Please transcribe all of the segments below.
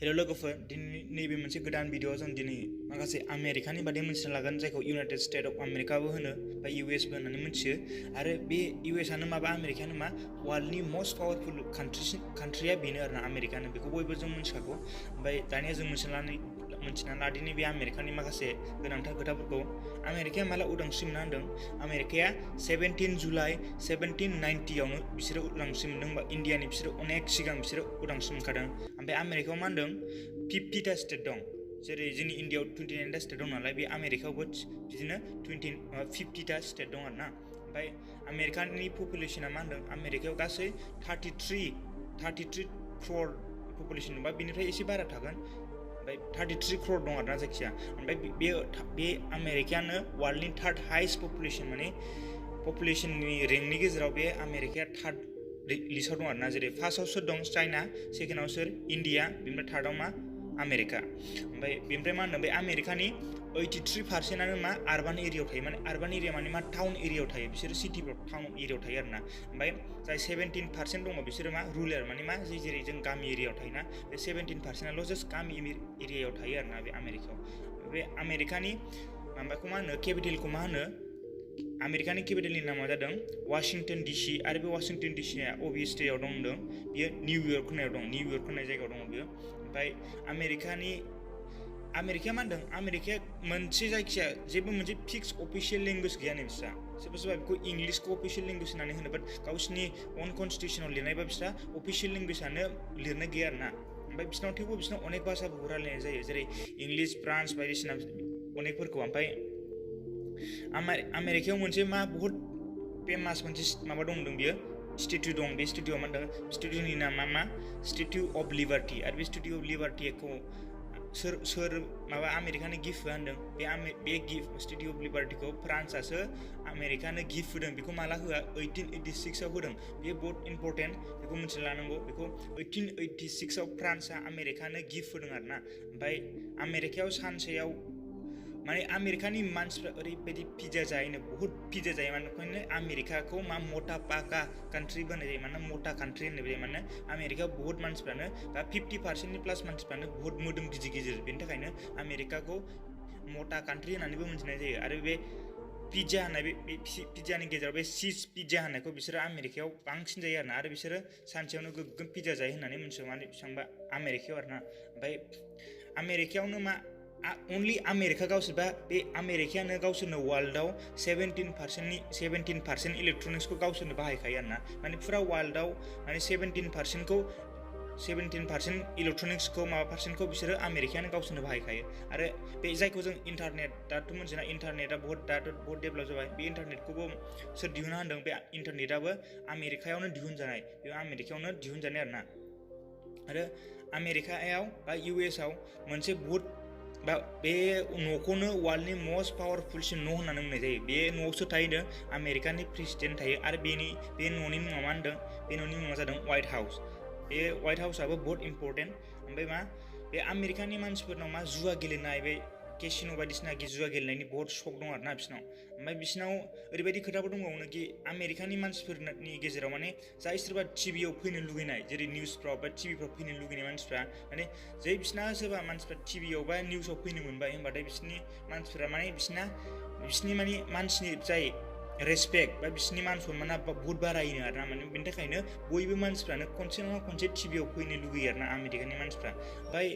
Hello लोगोफोर दिनै नैबे मोनसे गोदान भिडिअ जों दिनै माखासे आमेरिकानि बादै मिथिनो लागोन जायखौ इउनाइटेड स्टेट अफ आमेरिकाबो होनो बा इउएसबो होननानै मिथियो आरो बे इउएसआनो माबा आमेरिकानो मा वर्ल्डनि मोस्ट पावरफुल कान्ट्रिया बेनो आरोना आमेरिकानो बेखौ बयबो जों मिथिखागौ ओमफ्राय दानिया जों मिथिना लादिनि बे आमेरिकानि माखासे गोनांथार खोथाफोरखौ आमेरिकाया माला उदांस्रि मोना होनदों आमेरिकाया 17 जुलाइ 1790 आवनो बिसोरो उदांस्रि मोनदों बा इन्डियानि बिसोरो अनेक सिगां बिसोरो उदांस्रि मोनखादों ओमफ्राय आमेरिकायाव मा होनदों 50टा स्टेट दं जेरै जोंनि इन्डियायाव 29टा स्टेट दं नालाय बे आमेरिकायावबो बिदिनो 50टा स्टेट दं आरोना ओमफ्राय आमेरिकानि पपुलेसना मा होनदों आमेरिकायाव गासै 33 क्र'र पपुलेसन बा बेनिफ्राय एसे बारा थागोन ओमफ्राय 33 क्र'र दं आरोना जायखिया ओमफ्राय बे आमेरिकायानो वर्ल्डनि थार्ड हाइस्ट पपुलेसन माने पपुलेसननि रेंकनि गेजेराव बे आमेरिकाया थार्ड लिस्टआव दं आरोना जेरै फार्स्टआव सोर दं चाइना सेकेन्डआव सोर इन्डिया बेनिफ्राय थार्डआव मा आमेरिका ओमफ्राय बेनिफ्राय मा होनदों बे आमेरिकानि 83%आनो मा आर्बान एरियायाव थायो माने आर्बान एरिया माने मा टाउन एरियायाव थायो बिसोरो सिटिफ्राव टाउन एरियायाव थायो आरोना ओमफ्राय जाय 17% दङ बिसोरो मा रुरेल माने मा जेरै जों गामि एरियायाव थायोना बे 17%आल' जास्ट गामि एरियायाव थायो आरोना बे आमेरिकायाव बे आमेरिकानि माबाखौ मा होनो केपिटेलखौ मा होनो आमेरिकानि केपिटेलनि नामा जादों वाशिंटन डिसि आरो बे वाशिंटन डिसिआ अबे स्टेटआव दं होनदों बियो निउयर्क होननायाव दं निउयर्क होननाय जायगायाव दङ बियो ओमफ्राय आमेरिकाया मा होनदों आमेरिकाया मोनसे जायखिया जेबो मोनसे फिक्स अफिसियेल लेंगुवेज गैया नै बिस्रा सोरबा सोरबा बेखौ इंलिसखौ अफिसियेल लेंगुवेज होननानै होनो बाट गावसिनि अन कनस्टिटिउसनाव लिरनायबा बिस्रा अफिसियेल लेंगुवेजआनो लिरनाय गैया आरोना ओमफ्राय बिसोरनाव थेवबो बिसोरनाव अनेक भाषाफोरखौ रायलायनाय जायो जेरै इंलिस फ्रान्स बायदिसिना अनेकफोरखौ ओमफ्राय आमेरिकायाव मोनसे मा बहुत फेमास मोनसे माबा दंदों बियो स्टेचु दं बे स्टेचुआ मा होनदों स्टेचुनि नामा मा स्टेचु अफ लिबार्टि आरो बे स्टेचु अफ लिबार्टिखौ सोर माबा आमेरिकानो गिफ्ट होदों बे गिफ्ट स्टेचु अफ लिबार्टिखौ फ्रान्सआसो आमेरिकानो गिफ्ट होदों बेखौ माला होआ 1886 आव होदों बेयो बहुत इम्पर्टेन्ट बेखौ मिथिना लानांगौ बेखौ 1886 आव फ्रान्सआ आमेरिकानो गिफ्ट होदों आरोना ओमफ्राय आमेरिकायाव सानसेयाव माने आमेरिकानि मानसिफ्रा ओरैबायदि पिज्जा जायोनो बहुत पिज्जा जायो माने आमेरिकाखौ मा मटा पाका कान्ट्रि होननाय जायो माने मटा कान्ट्रि होननाय जायो माने आमेरिकायाव बहुत मानसिफ्रानो बा 50%नि प्लास मानसिफ्रानो बहुत मोदोम गिदिर बेनि थाखायनो आमेरिकाखौ मटा कान्ट्रि होननानैबो मिथिनाय जायो आरो बे पिज्जा होननाय बे पिज्जानि गेजेराव बे चीज पिज्जा होननायखौ बिसोरो आमेरिकायाव बांसिन जायो आरोना आरो बिसोरो सानसेयावनो गोगोम पिज्जा जायो होननानै मिथियो माने बेसेबांबा आमेरिकायाव आरोना ओमफ्राय आमेरिकायावनो मा अनलि आमेरिका गावसोरबा बे आमेरिकायानो गावसोरनो वर्ल्डआव 17% इलेक्ट्रनिक्सखौ गावसोरनो बाहायखायो आरोना माने फुरा वर्ल्डआव माने 17% इलेक्ट्रनिक्सखौ माबा पार्सेन्टखौ बिसोरो आमेरिकायानो गावसोरनो बाहायखायो आरो बे जायखौ जों इन्टारनेट दाथ' मिथिना इन्टारनेटआ बहुत डेभेलप जाबाय बे इन्टारनेटखौबो सोर दिहुनना होदों बे इन्टारनेटआबो आमेरिकायावनो दिहुनजानाय बे आमेरिकायावनो दिहुनजानाय आरोना आरो आमेरिकायाव बा इउएसआव मोनसे बहुत बा बे न'खौनो वर्ल्डनि मोस्ट पावारफुलसिन न' होननानै बुंनाय जायो बे न'आवसो थायो आमेरिकानि प्रेसिडेन्ट थायो आरो बे न'नि मुङा मा होनदों बे न'नि मुङा जादों व्हाइट हाउस बे व्हाइट हाउसआबो बहुत इम्पर्टेन्ट ओमफ्राय मा बे आमेरिकानि मानसिफोरनाव मा जुवा गेलेनाय बे केसिनो बायदिसिना जुवा गेलेनायनि बहुत शक दं आरोना बिसिनाव ओमफ्राय बिसिनाव ओरैबायदि खोथाबो दंबावो कि आमेरिकानि मानसिफोरनि गेजेराव माने जाय सोरबा टिभियाव फैनो लुगैनाय जेरै निउसफ्राव बा टिभिफ्राव फैनो लुगैनाय मानसिफ्रा माने जै बिसिना सोरबा मानसिफ्रा टिभियाव बा निउसाव फैनो मोनबाय होनबाथाय बिसिनि मानसिफ्रा माने बिसिनि माने मानसिनि जाय रेसपेक्ट बा बिसिनि मान सन्माना बहुत बारायो आरोना माने बेनि थाखायनो बयबो मानसिफ्रानो खनसे नङा खनसे टिभियाव फैनो लुगैयो आरोना आमेरिकानि मानसिफ्रा ओमफ्राय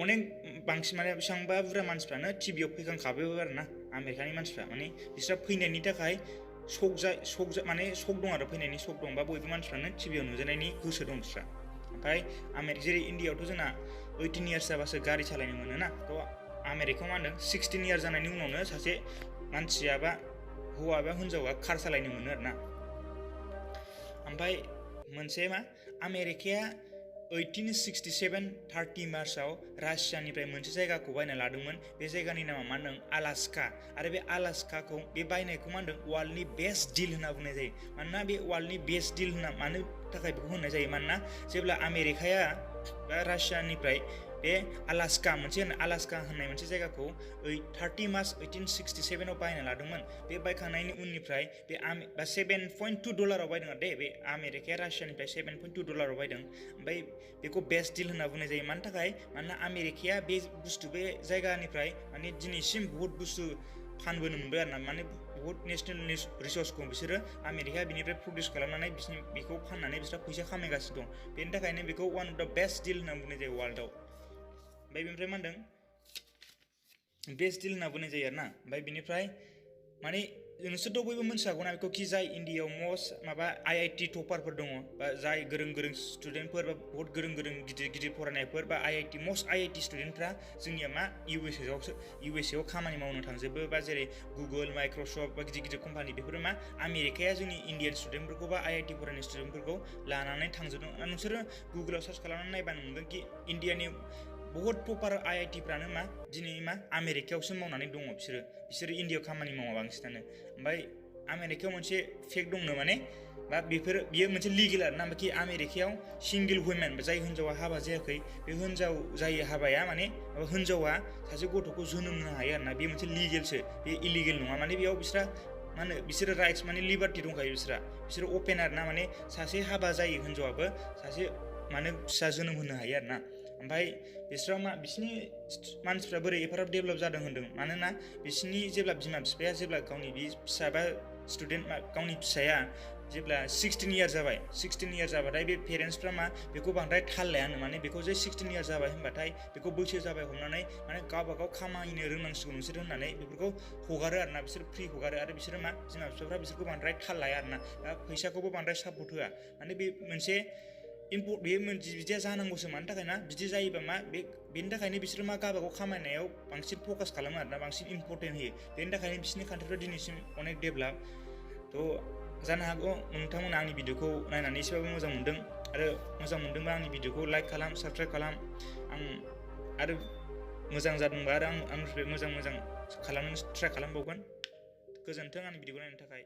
अनेक बांसिन माने बेसेबांबा बुरजा मानसिफ्रानो टिभियाव फैखांखाबायबो आरोना आमेरिकानि मानसिफ्रा माने बिस्रा फैनायनि थाखाय शक दं आरो फैनायनि शक दं बा बयबो मानसिफ्रानो टिभियाव नुजानायनि गोसो दं बिस्रा ओमफ्राय जेरै इन्डियायावथ' जोंना 18 इयार्स जाबासो गारि सालायनो मोनोना थ' आमेरिकायाव मा होनदों 16 इयार्स जानायनि उनावनो सासे मानसिया बा हौवा बा हिन्जावा कार सालायनो मोनो आरोना ओमफ्राय मोनसे मा आमेरिकाया 1867 30 मार्चआव रासियानिफ्राय मोनसे जायगाखौ बायना लादोंमोन बे जायगानि नामा मा होनदों आलास्का आरो बे आलास्काखौ बे बायनायखौ मा होनदों वर्ल्डनि बेस्ट डिल होनना बुंनाय जायो मानोना बे वर्ल्डनि बेस्ट डिल होनना मानो थाखाय बेखौ होननाय जायो मानोना जेब्ला आमेरिकाया बा रासियानिफ्राय बे आलास्का होननाय मोनसे जायगाखौ 30 मार्च 1867 आव बायना लादोंमोन। बे बायखांनायनि उननिफ्राय बे $7.2 बायदों आरो बे आमेरिकाया रासियानिफ्राय $7.2 बायदों। ओमफ्राय बेखौ बेस्ट डिल होनना बुंनाय जायो। मानि थाखाय? मानोना आमेरिकाया बे जायगानिफ्राय माने दिनैसिम बहुत बुस्थु फानबोनो मोनबाय आरो ना, माने बहुत नेशनेल रिसोर्सखौ बिसोरो आमेरिकाया बिनिफ्राय प्रडिउस खालामनानै बेखौ फाननानै बिसोर फैसा खामायगासिनो दं। बेनि थाखायनो बेखौ वान अफ द बेस्ट डिल होनना बुंनाय जायो वर्ल्डआव। ओमफ्राय बेनिफ्राय मा होनदों? बेस्ट डिल होनना बुंनाय जायो आरो ना। ओमफ्राय बिनिफ्राय माने नोंसोरथ' बयबो मिथिखागौना बेखौ कि जाय इण्डियाआव मस्ट IIT टपारफोर दङ, बा जाय गोरों स्टुडेन्टफोर बा बहुत गोरों गिदिर फरायनायफोर बा मस्ट IIT स्टुडेन्टफ्रा जोंनिया मा USA आव खामानि मावनो थांजोबो, बा जेरै गुगोल, माइक्रसफ्ट बा गिदिर कम्पानि बेफोरो मा आमेरिकाया जोंनि इण्डियान स्टुडेन्टफोरखौ बा IIT फरायनाय स्टुडेन्टफोरखौ लानानै थांजोबदों। नोंसोरो गुगोलाव सार्च खालामनानै नायबानो मोनगोन कि इण्डियानि बहुत टपार IITफ्रानो दिनै आमेरिकायावसो मावनानै दङ। बिसोरो इण्डियाआव खामानि मावा बांसिनानो। ओमफ्राय आमेरिकायाव मोनसे फेक्ट दंनो, माने बा बियो मोनसे लिगेल आरो ना, कि आमेरिकायाव सिंगेल वुमेन जाय हिन्जावा हाबा जायाखै, बे हिन्जाव जाय हाबाया माने हिन्जावा सासे गथ'खौ जोनोम होनो हायो आरो ना, बे मोनसे लिगेलसो, बे इलिगेल नङा। माने बेयाव बिसोरो राइट्स माने लिबार्टि दंखायो। बिसोरो अपेन आरो ना, माने सासे हाबा जायै हिन्जावाबो सासे फिसा जोनोम होनो हायो आरो ना। ओमफ्राय बिसोरनि मानसिफ्रा बोरै एफाराब डेभेलप जादों होनदों, मानोना बिसोरनि जेब्ला बिमा बिफाया गावनि फिसा बा गावनि फिसाया जेब्ला 16 इयार जाबाय, 16 इयार जाबाथाय बे पेरेन्टसफ्रा बेखौ बांद्राय थाल लायानो, माने बेखौ जे 16 इयार जाबाय होनबाथाय बेखौ बैसो जाबाय हमनानै माने गावबागाव खामायनो रोंनांसिगौ नोंसोर होननानै बेफोरखौ हगारो आरो ना, बिसोर फ्रि हगारो। आरो बिसोरो बिमा बिफाफ्रा बिसोरखौ बांद्राय थाल लाया आरो ना, फैसाखौबो बांद्राय सापर्ट होआ। माने बे मोनसे बिदिया जानांगौसो। मानि थाखाय ना बिदि जायोबा बेनि थाखायनो बिसोरो गावबागाव खामायनायाव बांसिन फकास खालामो आरोना, बांसिन इम्परटेन्ट होयो। बेनि थाखायनो बिसोरनि कान्ट्रिफ्रा दिनैसिम अनेक डेभेलप। जानो हागौ नोंथांमोना आंनि भिडिअखौ नायनानै एसेबाबो मोजां मोनदों, आरो मोजां मोनदोंबा आंनि भिडिअखौ लाइक खालाम, साबस्क्राइब खालाम। आरो मोजां जादोंबा आरो आंनिफ्राय मोजां खालामनो ट्राइ खालामबावगोन। गोजोन्थों आंनि भिडिअखौ नायनो थाखाय।